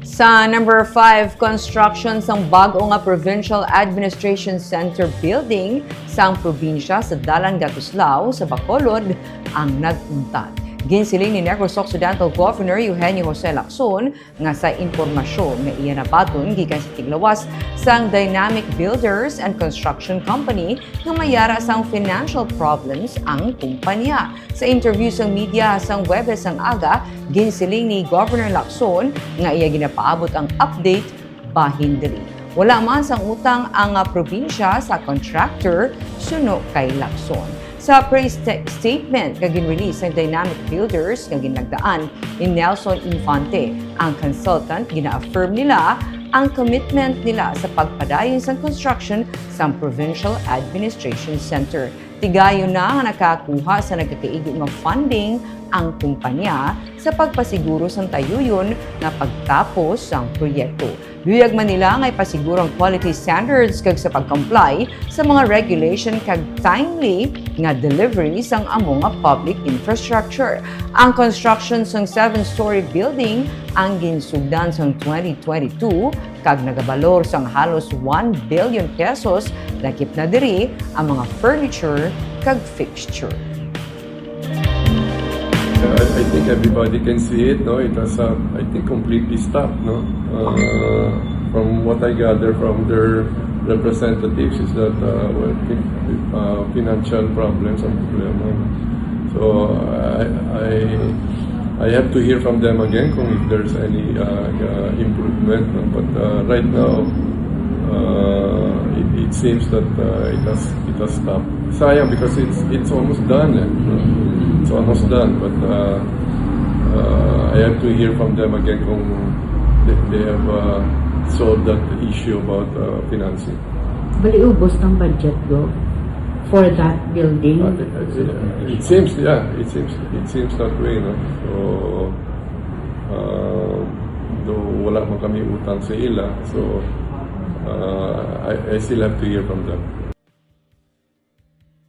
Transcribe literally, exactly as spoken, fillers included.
Sa number five, construction sang bag-o nga Provincial Administration Center building sang probinsya sa Dalan Gatuslao sa Bacolod ang nag-untat. Ginsiling ni Negros Occidental Governor Eugenio Jose Lacson nga sa impormasyon nga iya nabaton gikan sa tiglawas sang Dynamic Builders and Construction Company nga may ara sang financial problems ang kumpanya. Sa interview sa media sang Huwebes sang aga, ginsiling ni Governor Lacson nga iya ginapaabot ang update bahin diri. Wala man sang utang ang, ah, probinsya sa contractor, suno kay Lacson. Sa press sta-, statement nga ginrelease sang Dynamic Builders nga ginlagdaan ni Nelson Infante, ang consultant, gina-affirm nila ang commitment nila sa pagpadayon sang construction sang Provincial Administration Center. Tigayon na nga nakakuha sa nagkakaigo nga funding ang kumpanya sa pagpasiguro sang tayuyon nga pagtapos sang proyekto. Luyag man nila nga ipasiguro ang quality standards kag sa pag-comply sa mga regulation kag timely nga delivery sang amo nga public infrastructure. Ang construction sang seven-story building ang ginsugdan sang twenty twenty-two kag nagabalor sang halos one billion pesos, lakip na diri ang mga furniture kag fixture. Uh, I think everybody can see it, no? It has, uh, I think, completely stopped, no? Uh, from what I gather from their representatives is that, uh, well, fin- uh, financial problems ang problema, no? So, I, I, I have to hear from them again kung if there's any, uh, uh, improvement, no? But, uh, right now, uh, it, it seems that, uh, it has, it has stopped. Sayang because it's, it's almost done, eh. It's almost done, but, uh, uh, I have to hear from them again kung they, they have, uh, solved that issue about, uh, financing. Bali, ubos ang budget, Gov, for that building. Uh, it, it seems, yeah, it seems, it seems that way, no? So, uh, though wala man kami utang sa ila, so, uh, I, I still have to hear from them.